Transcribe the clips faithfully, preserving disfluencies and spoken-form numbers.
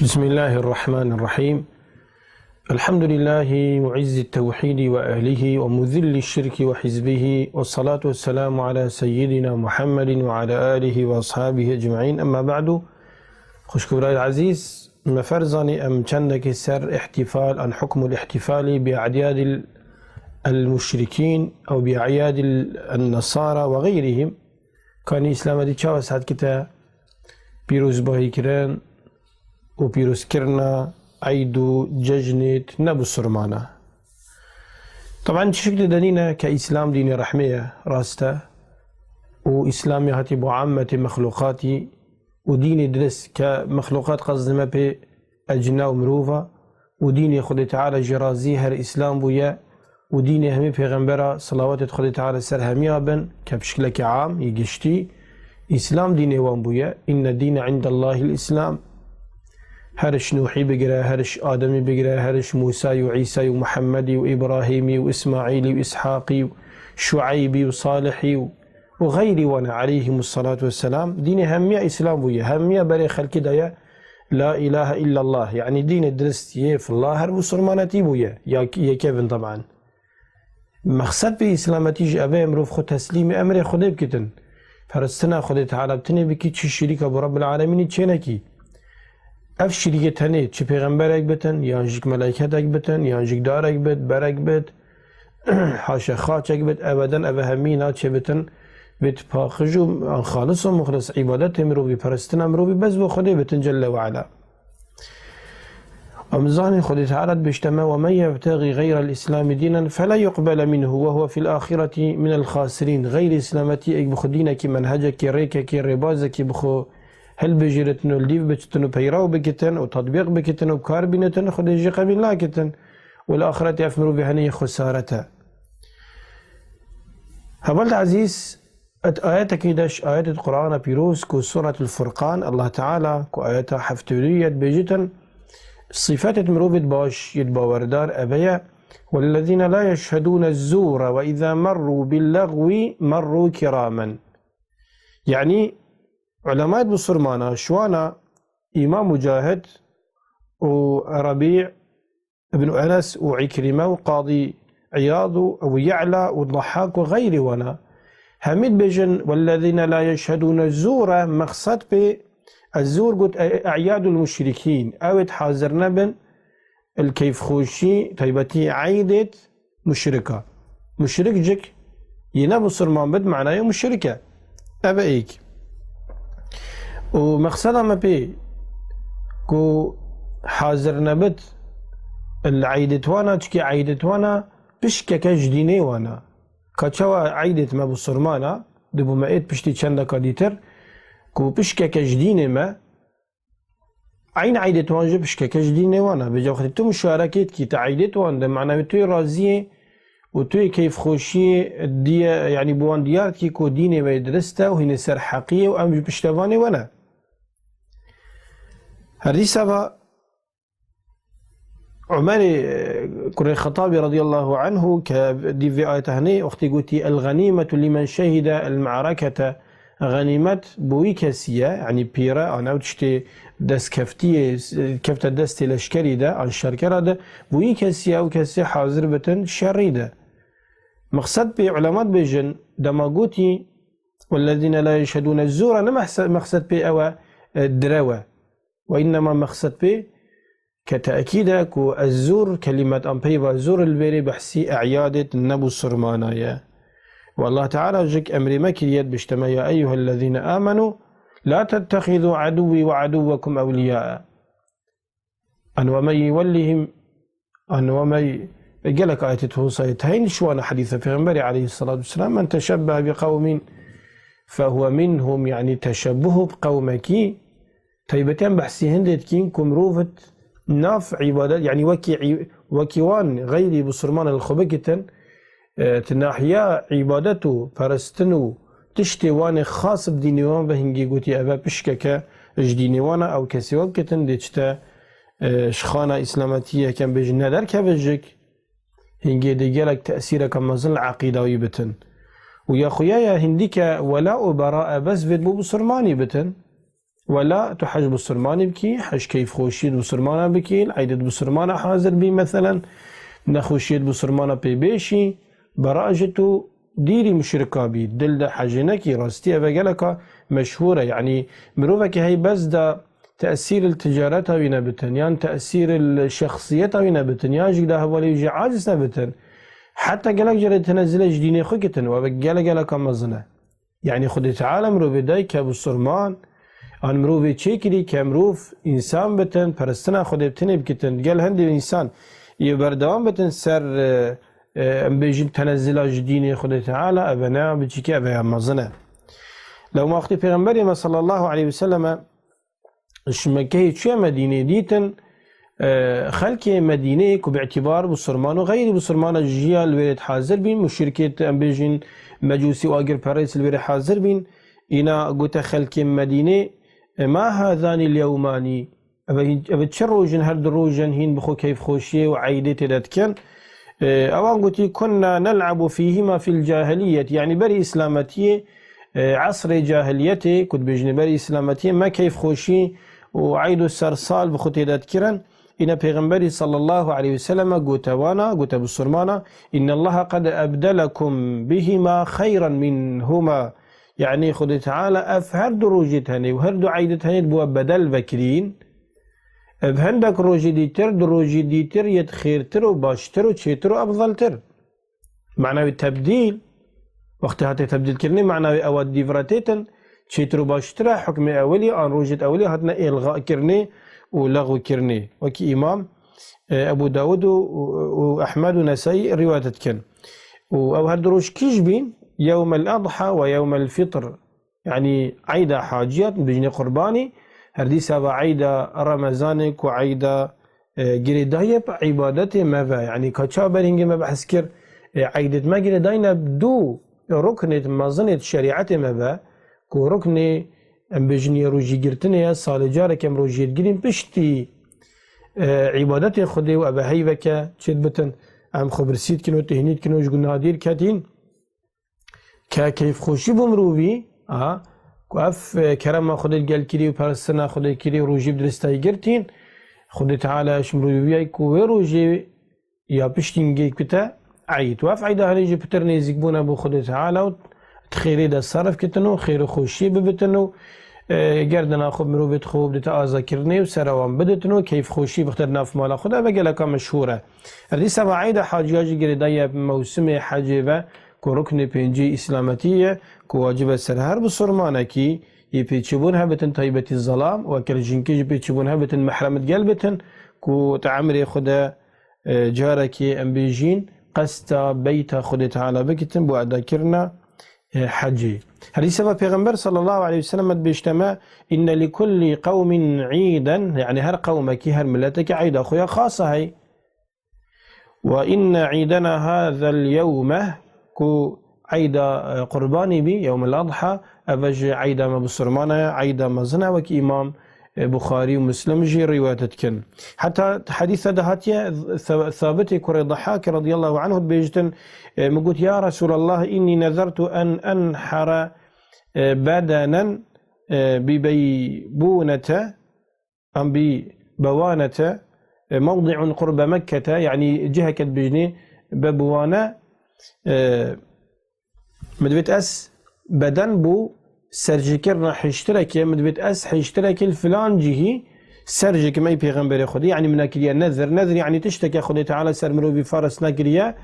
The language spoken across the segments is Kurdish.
بسم الله الرحمن الرحيم. الحمد لله معز التوحيد وأهله ومذل الشرك وحزبه، والصلاة والسلام على سيدنا محمد وعلى آله وأصحابه أجمعين. أما بعد. Xwişk û birayê ezîz, me ferz zanî em çendekî ser îhtîfal, an hukmul îhtîfalî bi e'yadil el muşrikîn ew bi e'yadil en nesara ve xeyrihim. Kanî îslametî çawa sed kite pîrozbahî kirin û pîrozkirina eyd û cejnêt ne bisurmana. Taban çi şik de denîne ke îslam dînê rehmê ye, rast e. Û îslamê hatî bo ammetê mexluqatî û dînê dirist ke mexluqat qezdime pê ecna û mirova û dînê Xwedê Teala jî razî her îslam bûye û dînê hemî pêxembera, selawatê Xwedê Teala ser hemiya bin, ke pişkilekê am yê giştî, îslam dînê wan bûye. Inne dîne indallahil îslam. Her ji Nuhî bigire, her ji Ademî bigire, her ji Mûsayî û Îsayî û Muhemmedî û Îbrahîmî û Îsmaîlî û Îshaqî û Şueybî û Salihî û, û xeyrî wan e, aleyhimus salatu vesselam. Dînê hemiya îslam bûye, hemiya berê xelkî daye la ilahe illallah. Yanî dînê dirist yê filla her musulmanetî bûye. Ya yekevin taban. Mexsed pê îslametî ji eve ye mirov xwe teslîmê emrê Xwedê bikitin. Peristina Xwedê Teala bi tinê bikî, çi şirîka bo Rabbil Alemînî çênekî. Ev şirîkê tenê çi pêxemberek bitin, yan jî melaîketek bitin, yan jî darek bit, berek bit, haşa xaçek bit, ebeden eve hemî naçê bitin, bit paqij û an xalis û muxlis, îbadetê mirovî, peristina mirovî bes bo Xwedê bitin Celle ve Ala. Em zanîn Xwedê Teala dibêjte me, "Ve men yebtexî xeyrel îslamî dînen fela yuqbele minhu ve huve fil axireti minel xasirîn." Xeyrî îslametî êk bi xwe dînekî, menhecekî, rêkekî, rêbazekî bi xwe hilbijêritin û li dîv biçitin û peyrew bikitin û tetbîq bikitin û bi kar bînitin, Xwedê jî qebîl nakitin. Û li axiretê ev mirovî henê yê xwesaret e. Heval ezîz, et ayetekî de ji ayetê Qur'ana pîroz ku Suretul Furqan, Allah Teala ku ayeta heftê û duyê dibêjitin, sifetê mirovê baş yê bawerdar eve ye, "Wellezîne la yeşhedûne zûre ve izâ merrû billexwî merrû kirâmen." Yanî ulemayet musulmana, şwana Îmam Mujahid û Rebî Ibn Enes û Îkrîme û Qadî Îyad û Ebu Ye'la û Dahhak û xeyrî wana, hemî dibêjin, "Wellezîne la yeşhedûne zûre", mexsed pê ez zûr got, e-, e'yadul muşrikîn, ew ê hazir nebin, il keyfxweşî, taybetî eydêt muşrika. Muşrik cik yê ne musulman bit, manayê muşrik e. Ev e êk. Û mexseda me pê ku hazir nebit li eydêt wana, çikî eydêt wana pişkeke ji dînê wana. Ka çawa eydêt me musulmana, dibû me êt piştî çendeka dîtir, ku pişkeke ji dînê me, Eyn eydêt wan jî pişkeke ji dînê wan e. Vêca wextê tu muşarekê dikî, tu eydêt wan de, manavê tu yê razî yê û tu yê keyfxweşiyê diye, yanî bi wan diyar dikî ku dînê we yê dirist e û hînê ser heqî ye û em jî piştevanê we ne. Her dîsa va Umerê, e, kurê Xetabî radiyallahu anhu ke dîv vê ayeta henê wextê gotî, "El-xenîmetu limen şehide el-me'rekete", Xenîmet bo wî kesî ye, yanî pîre, an ew tiştê destkeftiyê, kefte destê leşkerî de, an şerkera de, bo wî kesî ye, ew kesê hazir bitin şerî de. Mexsed pê ulema dibêjin, dema gotî, "Wellezîne la yeşhedûne zûra", ne mehse-, mexsed pê ew e, e, direw e. Ve înnema mexsed pê ke te'kîd e ku ez zûr, kelîmet an peyva zûr li vêrê behsî e'yadêt nebû surmana ye. Û Allah Teala jik emrê me kiriye dibişteme, "Ya eyyuhellezîne amenû, la tettexidû edûwî ve edûwekum ewliyâe." An ve men yuvellihim, an ve men, gelek ayetê Hosayê teyn şiwana hedîse Pêxemberê aleyhissalatu vesselam, "Men teşebbehe bi qewmin fehuve minhum", yanî teşebbuh bi qewmekî, Taybetiyan behsî hindê dikîn ku mirov di nav îbadet, yanî wekî î-, wekî wan xeyrî bisurman li xwe bigitin, e, di nahiya îbadet û peristin û tiştê wanê xas bi dînê wan ve hingê gotî eve pişkeke ji dînê wan e, ew kesê we bigitin dê çite, e, ji xana îslametiyê yekem bêjin ne derkeve jik, hingê dê gelek tesîreke mezin li eqîda wî bitin. Û ya xuya ya hindî ke wela û bera e bes vê bo bisurmanî bitin. Wela tu hej bisurmanî bikî, hej keyfxweşiyê di bisurmana bikî, li eydê di bisurmana hazir bî, meselen, nexweşiyê di bisurmana pê bêşî, bera ji tu dîrî muşrika bî, dil de hejê nekî, rastî eve geleka meşhûr e. Yanî mirovekî hey bes de tesîr li ticareta wî nebitin, yan tesîr li şexsiyeta wî nebitin, yan jî da hevalê wî jî aciz nebitin, heta gelek carê tenezile ji dînê xwe kitin, we gelek geleka mezin e. Yanî Xwedê Teala mirovê dayî ke bisurman, an mirovê çêkirî ke mirov însan bitin, peristina Xwedê bi tinê bikitin. Gel hindê însan yê berdewam bitin ser, e, e, em bêjin tenezila ji dînê Xwedê Teala, eve ne ya biçîkî, eve ya mezin e. Lewma wextê Pêxemberê me sallallahu aleyhi ve selleme ji Mekkeyê çûye Medînê dîtin, e, xelkê Medînê ku bi îtîbar bisurman û xeyrî bisurmana jiya li wêrê hazir bîn, muşrikê em bêjin mecûsî û agirperest li wêrê hazir bîn, îna gote xelkê Medînê, e, "Ma hazanî l-yewmanî?" Eve hîn, eve çi roj in, her du roj in hîn bi xwe keyfxweşiyê û eydê tê de dikin? E, ewan gotî, "Kunna nel'abu fîhîma fîl cahiliyet." Yanî berî îslametiyê, e, esrê cahiliyetê, ku dibêjinê berî îslametiyê, me keyfxweşî û eyd û sersal bi xwe tê de dikirin. Îne Pêxemberî sallallahu aleyhi ve selleme gote wana, gote bisurmana, "Innallaha qad ebdelekum bihîma xeyran minhuma." Yanî Xwedê Teala ev her du rojê tenê û her du eydê tenê bi we bedel vekirîn. Ev hindek rojê dîtir, du rojê dîtir yê xêrtir û baştir û çêtir û efzeltir. Mena wî tebdîl, wextê hate tebdîlkirinê, mena wî ewa dîvretêtin, çêtir û baştir e, hukmê ewilî an rojêt ewilî hatine îlxakirinê û lexwkirinê. Wekî Îmam, e, Ebû Dawud û, û, û Ehmed û Nesayî rîwayet dikin. Û ew her du roj kîj bîn, yewmel adha we yewmel fitr. Yanî eyda haciyat, bijnê qurbanî, her dîsa ve eyda Remezanê ku eyda, e, girêdayî bi îbadetê me ve. Yanî ka ça ber hingê me behs kir, e, eydêt me girêdayî ne du ruknêt mezinêt şerîetê me ve, ku ruknê em bêjin yê rojîgirtinê ye, salê carek em rojiyê digirîn piştî, e, îbadetê Xwedê û eve heyveke çêt bitin, em xwe birsî dikin û têhnî dikin û ji gunah dîr ketîn. Ke keyfxweşî bo mirovî, a, ku ev, e, kerema Xwedê li gel kirî û peristina Xwedê kirî û rojî bi diristayî girtîn, Xwedê Teala ji mirovî biyay ku wê rojê ya piştî hingê kute eyd. Û ev eyda herê jî pitir nêzîkbûn e bo Xwedê Teala û di xêrê de serif kitin û xêr û xweşiyê bibitin û, e, gerdina xwe mirovê dixwe bidite azakirinê û sera wan biditin û keyfxweşî bixte di nav mala xwe de, ev geleka meşhûr e. Her dîsa ve eyda haciya jî girêdayî ye bi mewsimê hecê ve, ku ruknê pêncî îslametî ye, ku wacib e ser her bisurmanekî yê pêçûbûn hebitin, taybetî zelam, weke li jinkê jî pêçûbûn hebitin, mehrem digel bitin, ku di emrê xwe de, e, carekê em bêjîn, qesta beyta Xwedê Teala bikitin bo edakirina, e, hecê. Her dîsa ve Pêxember sallallahu aleyhi ve sellem dibêjte me, "Inne li kulli qewmin îden", yanî her qewmekî, her miletekî eyda xwe ya xasa hey. "Ve inne îdena hazel yewme", ku eyda, e, qurbanî bî, yewmel adha, ev jî eyda me bisurmana ye, eyda mezin e, wekî Îmam, e, Buxarî û Muslim jî rîwayet dikin. Heta di hedîsa de hatiye, Sa-, Sabitê kurê Dehhakê radiyallahu anhu dibêjtin, e, min got, "Ya Resûlallah, innî nezertu en enhera, e, bedenen, e, bi beybûnete." Em bî bewanete, e, mewdi'un qurbe Mekkete, yanî ciheke dibêjinê bebuwane, e, min divêt ez beden bû serjêkirina hêştirekê, min divêt ez hêştirekê li filan cihî serjêkim ey Pêxemberê Xwedê, yanî min nekiriye nezir. Nezir yanî tişteke Xwedê Teala ser mirovî faris nekiriye,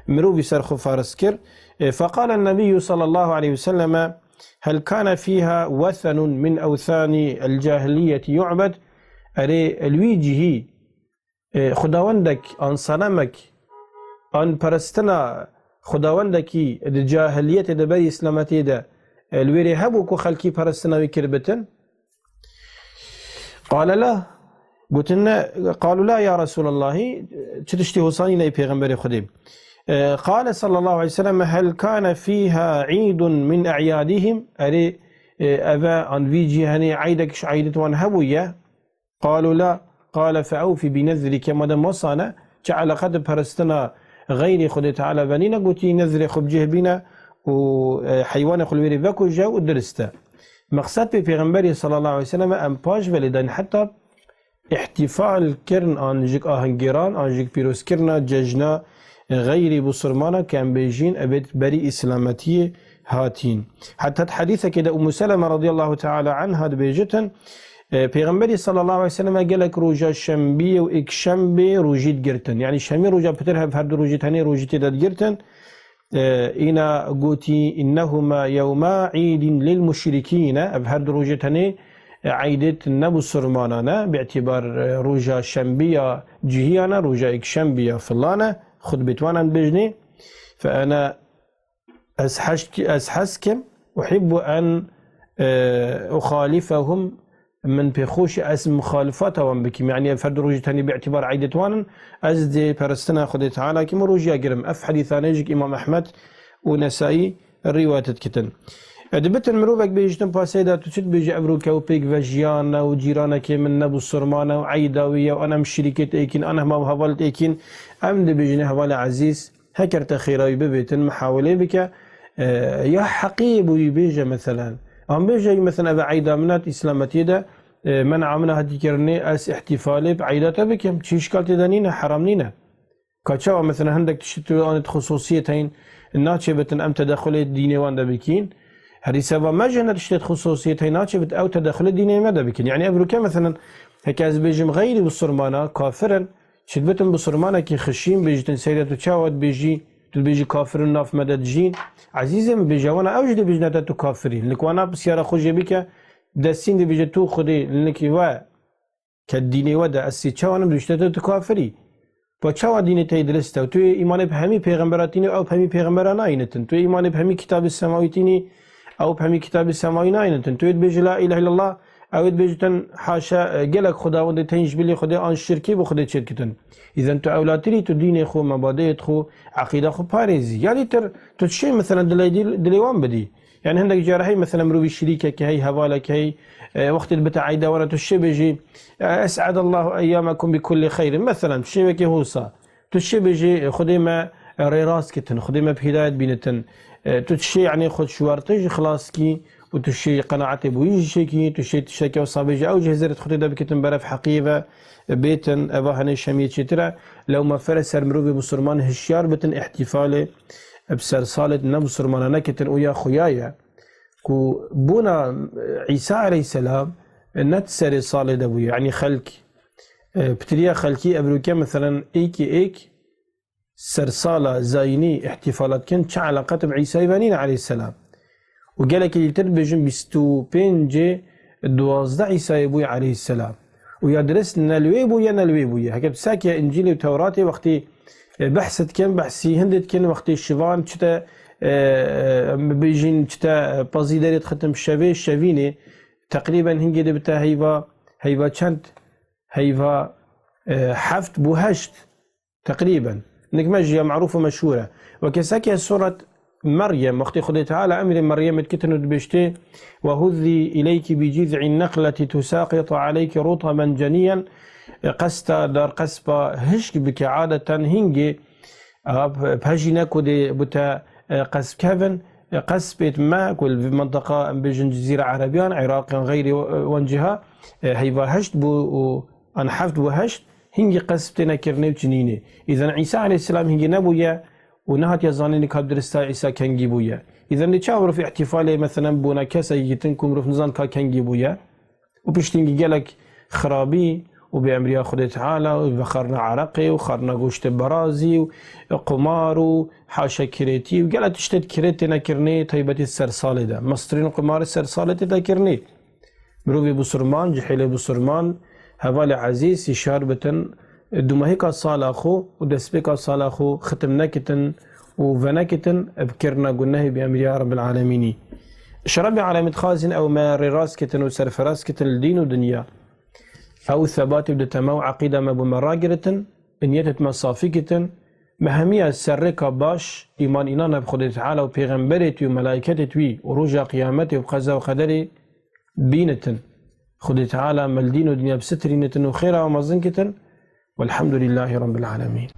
mirovî ser xwe faris kir. E, feqale Nebiyyû sallallahu aleyhi ve selleme, "Hel kane fîha wesenun min ewsani el cahiliyeti yu'bed?" Erê, li wî cihî, e, xwedawendek, an senemek, an peristina xwedawendekî di cahiliyetê de berî îslametiyê de, e, li wêrê hebû ku xelkî peristina wî kiribitin? Qale la. Gotin ne, qalu la ya Resulallahî, çi tiştî hosanî ne ey Pêxemberê Xwedê. E, qale sallallahu aleyhi ve sellem, hel kane fîha îdun min e'yadihim? Erê, e, eve an vî cî henê eydek ji eydêt wan hebûye? Qalu la. Qale fe ewfî bi nezrike, madem wesa ne, çi eleqe di peristina xeyrî Xwedê Teala ve nîne, gotî nezrê xwe bi cih bîne û, e, heywanê xwe li wêrê vekuje û dirist e. Mexsed pê Pêxemberê sallallahu aleyhi ve sellem em paş ve lê dayn heta îhtîfal kirin an jik ahengêran, an jik pîrozkirina cejna xeyrî Busurmana ke em bêjîn ebêt berî Îslametiyê hatîn. Heta di hedîsekê de Ummu Seleme radiyallahu teala anha dibêjitin, e, Pêxemberî sallallahu aleyhi ve sellem gelek roja şembiyê û êkşembê rojî digirtin. Yanî şemî roja pitir hev her du rojî tenê rojî tê de digirtin. E, îna gotî, "Innehuma yewma îdin lil muşrikîne." Ev her du rojê tenê, e, eydêt ne Busurmanan e, bi îtîbar, e, roja şembiya cihiyana, roja êkşembiya filane, xutbêt wan em dibêjnê. Fe ene, ez heşt-, ez hez kim, uhibbu en, e, uxalifehum, min pê xweş e ez muxalifata wan bikim. Yanî ev her du rojî tenê bi îtîbar eydêt wan in. Ez dê peristina Xwedê Teala kim û rojiya girim. Ev hedîsanê jî Îmam Ehmed û Nesayî rîwayet dikitin. E, dibitin mirovek bêjtin pasê de tu çi dibêjî ev roke û pêk vejiyane û cîranekê min ne Busurman e û eyda wî ye û an em şirîkêt êkîn, an hema hevalêt êkîn. Em dibêjin hevalê ezîz, hekerte xêra wî bibêtin, mihawelê bike, e, ya heqî bû wî bêje meselen. An bêje wî meselen ev eyda min hat Îslametiyê de, e, men'a min hatî kirinê, ez îhtîfalê bi eyda te bikim. Çi îşkal tê de nîne, heram nîne. Ka çawa meselen hindek tiştê tu anêt xusûsiyet heyn, naçê bitin em tedexulê dînê wan de bikîn. Herî seba me jî hindek tiştê xusûsiyet heyn, naçê bit ew tedexulê dînê me de bikin. Yanî ev roke meselen heke ez bêjim xeyrî Busurmana, kafir in, Çi dibitin Busurmanekî xişîn bêjitin, seyre tu çawa dibêjî, tu dibêjî kafir in nav me de dijîn. Ezîzê min bêje wana ew jî dibêjine te tu kafir î. Lik wana pisyara xwe jê bike, destîn dibêje tu Xwedê, likî we ke dînê we de ez sî çawa nim dibêjite te tu kafir î. Pa çawa dînê te yê dirist e? Tu yê îmanê bi hemî pêxembera tînî, ew bi hemî pêxembera nayînitin. Tu yê îmanê bi hemî kitabê semawî tînî, ew bi hemî kitabê semawî nayînitin. Tu yê dibêjî la îlahe illallah, ew ê dibêjitin haşa, e, gelek xwedawendê tên ji bilî Xwedê an şirkî bi Xwedê çêdikitin. Îzen tu ewlatirî tu dînê xwe, mebadeyêt xwe, eqîda xwe parêzî. Ya dîtir tu çi mesela dilê dî-, dilê wan bidî. Yani hindek cara hey mesela mirovî şirîkek hey, hevalek hey, e, wextê dibite eyda wana tu çi bêjî, e, "Es'edallahu eyyamakum bi kulli xeyrin." Mesela tu şêwekê hosa. Tu çi bêjî, Xwedê me rêrast kitin, Xwedê me bi hidayet bînitin. E, tu çi, yanî xwe ji wertê jî xilas kî û tu çi qenaetê bûyî jî çêkî, tu çi tiştekî wisa bêjî, ew jî hizêret Xwedê de bikitin, beref heqiyê ve bêtin, eva henê şemiyê çêtir e. Lewma fere ser mirovê Musulman hişyar bitin, îhtîfalê bi ser salê ne Musulmana nekitin û ya xuya ye. Ku bûna, e, Îsa aleyhisselam, e, ne di serê salê de bûye, yanî xelk, e, pitiriya xelkî evroke, meselen, êkî êk sersala zayînî îhtîfalat kin, çi eleqet bi Îsayî ve nîne aleyhisselam. Û gelekî dîtir dibêjin bîst û pêncê duwazdeh Îsayê bûye aleyhisselam. Û ya dirist ne li wê bûye, ne li wê bûye. Heke tu seke Încîlê û Tewratê wextî, e, behs dikin, behsî hindê dikin, wextê şivan çi te, e, e, bêjin çi te, e, pazî derê dixitin bi şevê, şevînê teqrîben hingê dê bite heyva, heyva çend? Heyva, e, heft bû heşt. Teqrîben. Nik me jî ya merûf û meşhûr e. Weke seke suret Meryem, wextê Xwedê Teala emrê Meryemê dikitin û dibêjtê, "Ve huzzî ileyki bi ciz'in nexleti tusaqit aleyki rutaben ceniyyen." E, qesta dar qespa hişk bike, adeten hingê, a, p-, pejî ne ku dê bûte, e, qesp kevin, e, qespêt me ku li vî mintiqa em bêjin Cizîra Erebiyan, Iraq yan xeyrî, e, wan ciha, e, heyva heşt bû û an heft bû heşt, hingî qesp têne kirinê û çinînê. Îzen Îsa aleyhisselam hingî nebûye û nehatiye zanînê ka dirista Îsa kengî bûye. Îzen lê çawa mirov îhtîfalê, meselen, bona kesekî gitin ku mirov nizan ka kengî bûye? Û piştî hingî gelek xirabî û bêemriya Xwedê Teala û vexwarina ereqê û xwarina goştê berazî û qumar û haşa kirêtî û gelek tiştê kirêt têne kirinê, taybetî ser salê de. Mestirîn û qumarê ser salê têne kirinê. Mirovê Busurman, cihêlê Busurman, hevalê ezîz, hişyar bitin, dumahîka sala xwe û destpêka sala xwe xitim nekitin û venekitin bi kirina gunehê bi emriya Rebbil Alemînî. Ji Rebbê Alemî dixwazin ew me rêrast kitin û serferaz kitin li dîn û dinya. Ew sebatê bi di tema û eqîda me bo me ragiritin, niyetê me safî kitin, me hemiya ser rêka baş, îman înan bi Xwedê Teala û pêxemberê wî û melayketê wî û roja qiyametê û qeza û qederê bînitin. Xwedê Teala me li dîn û dinya bisitirînitin û xêra we mezin kitin. Welhamdulîllahî Rebbil Alemîn.